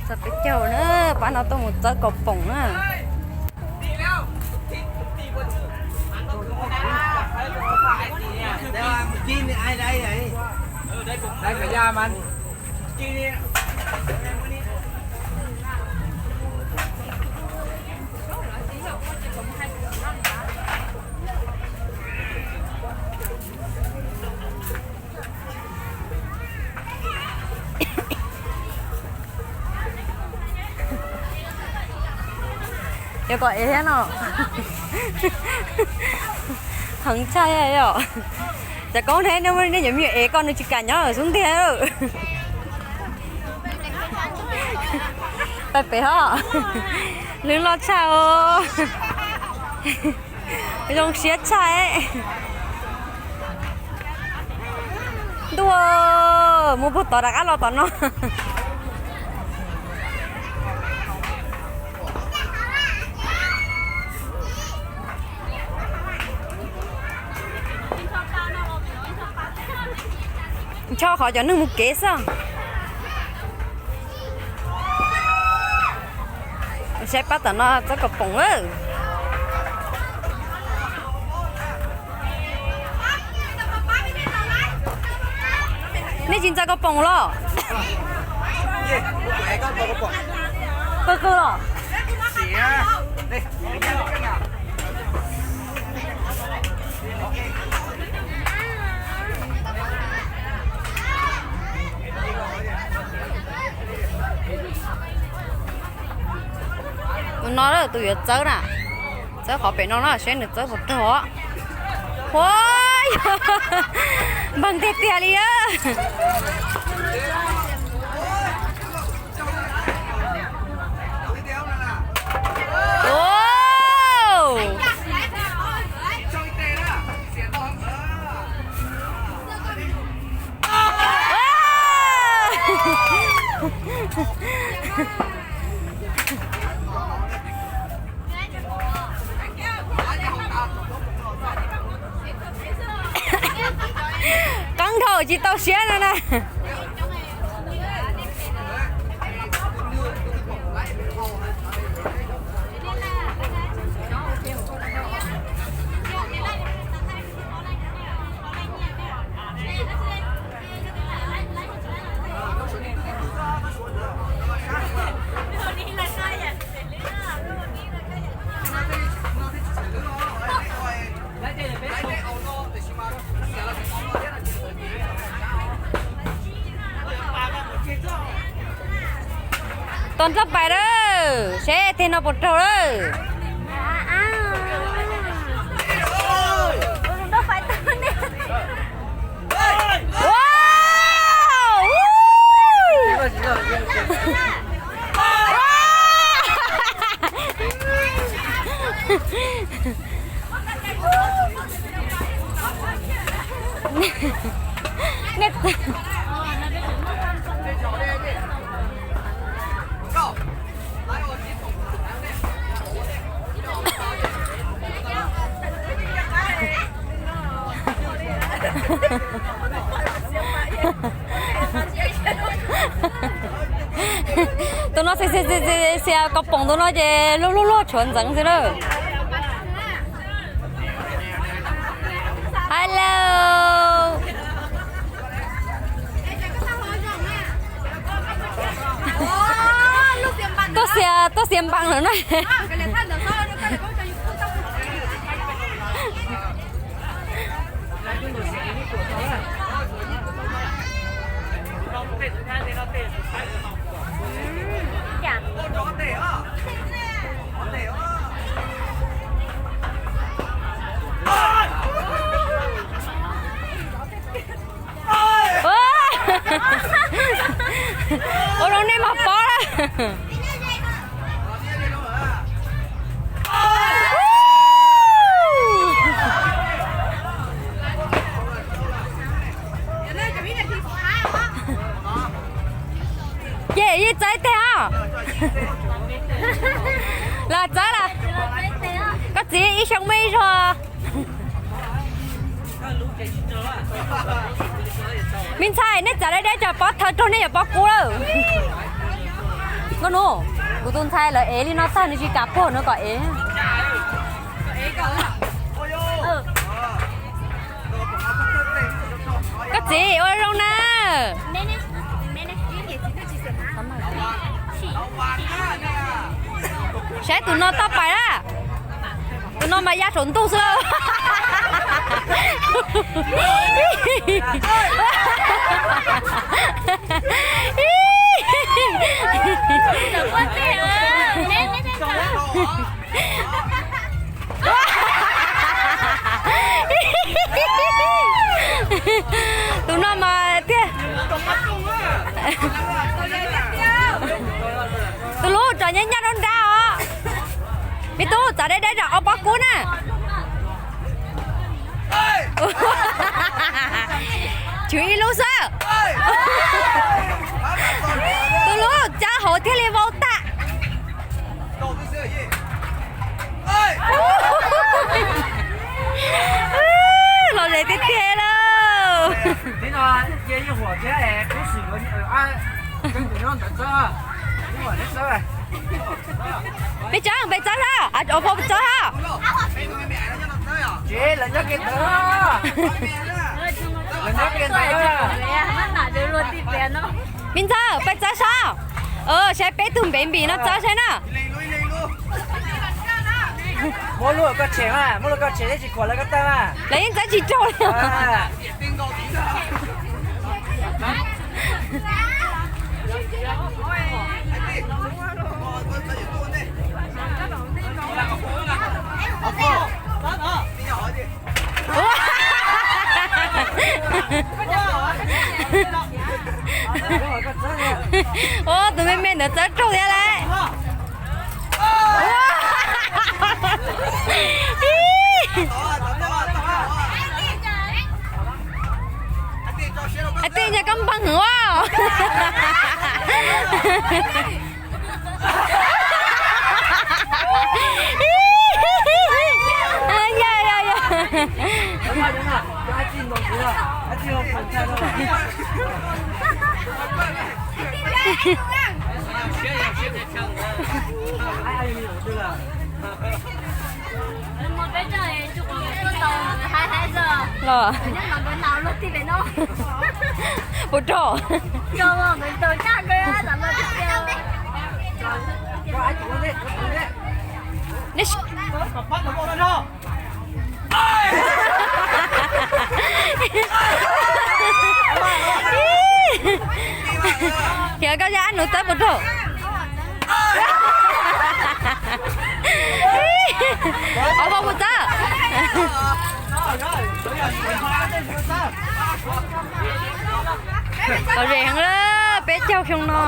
Txog peb caug na, pab no tuaj mus txawb kaus poom na. Yog kom ev thiab no. Heev tshaj yom. Cov koob thiab nej, nej cov me nyuam ev koj nws tsis kam nyob xub ntiag. Pais pem hos. Lwb loj tshaj os. Zoo siab tshaj. Ntuj, mus puag tod rov qab los tom no. Ncho qhov cov neeg mus kev xwb. Saib pab tom no txawb kaus poom lawm. Nej tsis ntxaws kaus poom los? Qw qw los. Tus no tus yuav txawb na. Txawb qhov pem no na, saib nws txawb puas raug. Ua, yog npawg tiag tiag li a. Qeeb dhau tsis tau siab no na. Tos ntxoj pais lawm, seb teg no puas raug lawm. Tus no xiam xiam xiam kaus poom, tus no ces luag luag luag tshuav ntxeev xwb na. Hello. Tuaj xiam, tuaj xiam npas lawm na. Ua rau nej mas pob lawm. Ces yeej txawb teg os. Los txawb los. Koj txiv ib xyoo muaj ib zaug. Me ntxhais, nej txav deb deb cov pob thawj raug nej cov pob kub lawm. Koj nus, kuv tus ntxhais lawv ev li no tag nws tsis kam puag no kom ev. Koj txiv ua zoo na. Saib tus no toj pais na. Tus no mas ya saum ntuj xwb. Tus no mas thiaj. Tus lub tsom nyaj nyaj rau nrad os. Me tub, txav dai dai zam ob pob kub na. Chwv ib lub xwb. Tus lub cov hauv thiaj li vau tag. Los ze tiag tiag lauj. Peb txawb, peb txawb a, peb txawb a. Me ntxawg, peb txawb saib. Saib peb tug npev npis no txawb saib na. Muab lub koj tshem mas, muab lub koj tshem thiab tsis khuam lawv koj tawg mas. Lawv yeej txawb tsis raug li. Ua, tus me me ntawd txawb raug thiab lauj. Hais tias nyaj koj npog heev as. Yog, yog, yog. Los, puas rau? Khiav koj yog ab nus txawb puas rau? Ob pab puas txawb? Lom zem heev lawm, peb caug xyoo no.